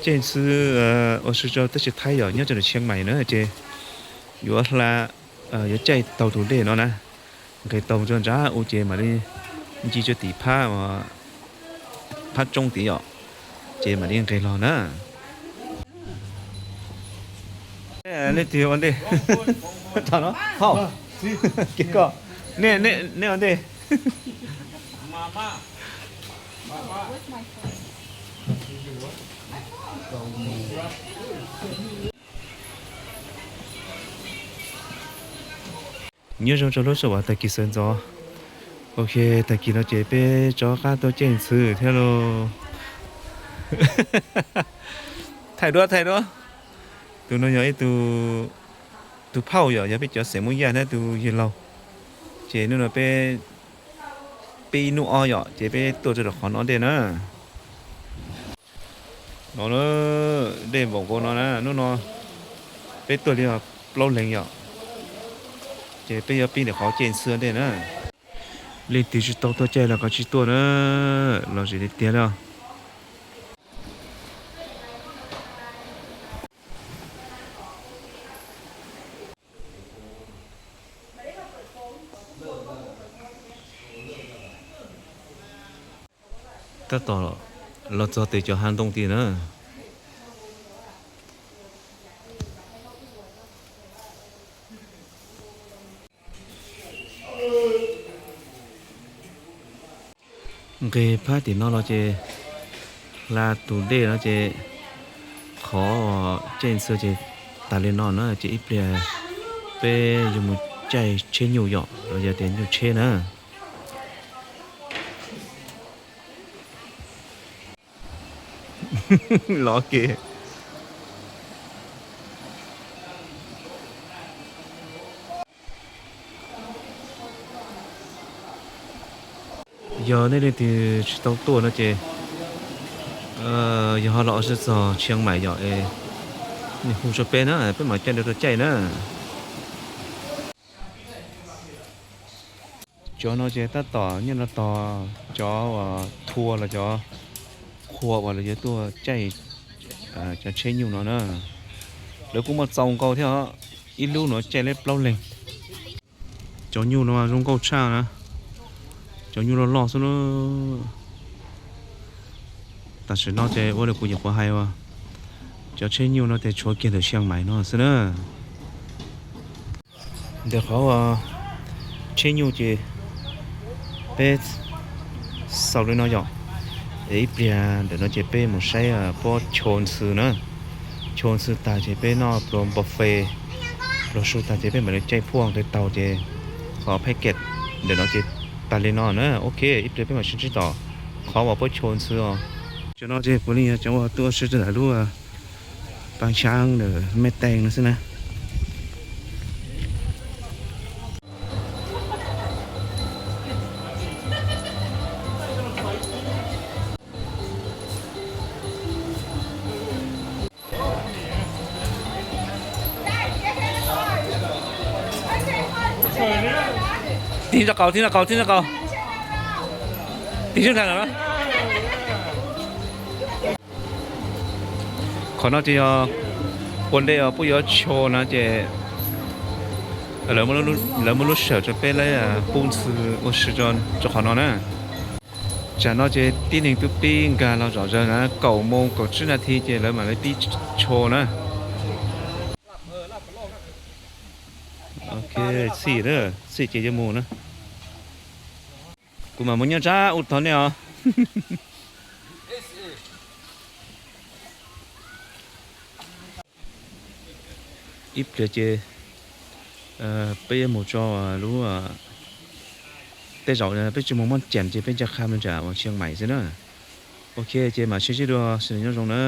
Caij ntxhw ua si rau teb chaws Thaib yom, nyob rau ntawm Tshiab Mais na ces yuav hla, yuav caij taug tus dej no na, nqes taug ntsa ntsa u ces mam li nce rau tim phab, phab roob tid yom, ces mam li nqes los na. Nej twg ua ntej? Thaum no, hauj, koj, nej ua ntej. Nyob zoo rau lub sij hawm tag kis sawv ntxov. Ok, tag kis no ces peb rov qab tuaj caij ntxhw thiab lauj. Thaij duab, thaij duab. Tus no yog ib tug, tus phauj yom, yog peb cov xeem Hmoob Yaj thiab tus yawg laug. Ces hnub no peb, peb ib hnub ob yom, ces peb tuaj rau qhov no ntej na. No na, dej npaum nkaus no na, hnub no peb tuaj li plaub leeg yom. Ces peb yuav pib ntawm qhov caij ntxhw ntej na. Leej twg tsis tau tuaj caij los koj tsis tuaj na, los zem tiag tiag li. Tab tom los txog tes cov hav ntoo tid na. Nqis phab tim no los ces hla tus dej no ces qhov caij ntxhw ces tas li no na, ces ib pliag peb yuav mus caij tsheb nyuj yom, los yog tias nyuj tsheb na. Los ke. Yog nej leej twg tsis tau tuaj no ces yog ho los txog Tshiab Mais yom, hu rau peb na, peb mam caij dua rau caij na. Cov no ces tab tom nyob no tos cov thua los cov qhua uas lawv yuav tuaj caij cov tsheb nyuj no na. Lawv kuj muaj txaus nkaus thiab os, ib lub no caij li plaub leeg. Cov nyuj no zoo nkauj tshaj na, cov nyuj loj loj xwb na. Tam sim no ces ua li kuv nyuam qhuav hais uas cov tsheb nyuj no ces tshuav kiag ntawm Tshiab Mais no xwb na. Ntawm qhov tsheb nyuj ces peb xaus li no yom. Es ib pliag ntawm no ces peb mus saib pob choo ntxhw na. Choo ntxhw tag ces peb noj pluas buffet, pluas su tag ces peb mam li caij phuaj nqis taug ces qhov package ntawm no ces tas li no na. Ok, ib pliag peb mam sib ntsib tom qhov uas pob choo ntxhw os. Cov no ces puav leej yog cov uas tuaj ua si rau ntawm lub Paj Tshaab ntawm Mej Teej no xwb na. Tig nrog qaus, tig nrog qaus, tig nrog qaus. Tig sib nrag lawm na. Qhov no ces yog ua ntej os, puab yuav tsho na ces lawv muab lub sij hawm rau peb laib pub ntxhw ua si rau qhov no na. Tsam no ces tib neeg twb pib nkag los zom zaws na, kaum moos kaum tsib nas this ces lawv mam li pib tsho na. Ok, txhij, txhij ces yuav mus na. Kuv mam mus nyob nrad ua tog nej os. Ib pliag ces peb yuav mus tso lub, tej zaum peb tsis mus Moos Cam ces peb ncaj qha mus nram uas Tshiab Mais xwb na. Ok, ces mam sib ntsib dua, sawv daws nyob zoo na.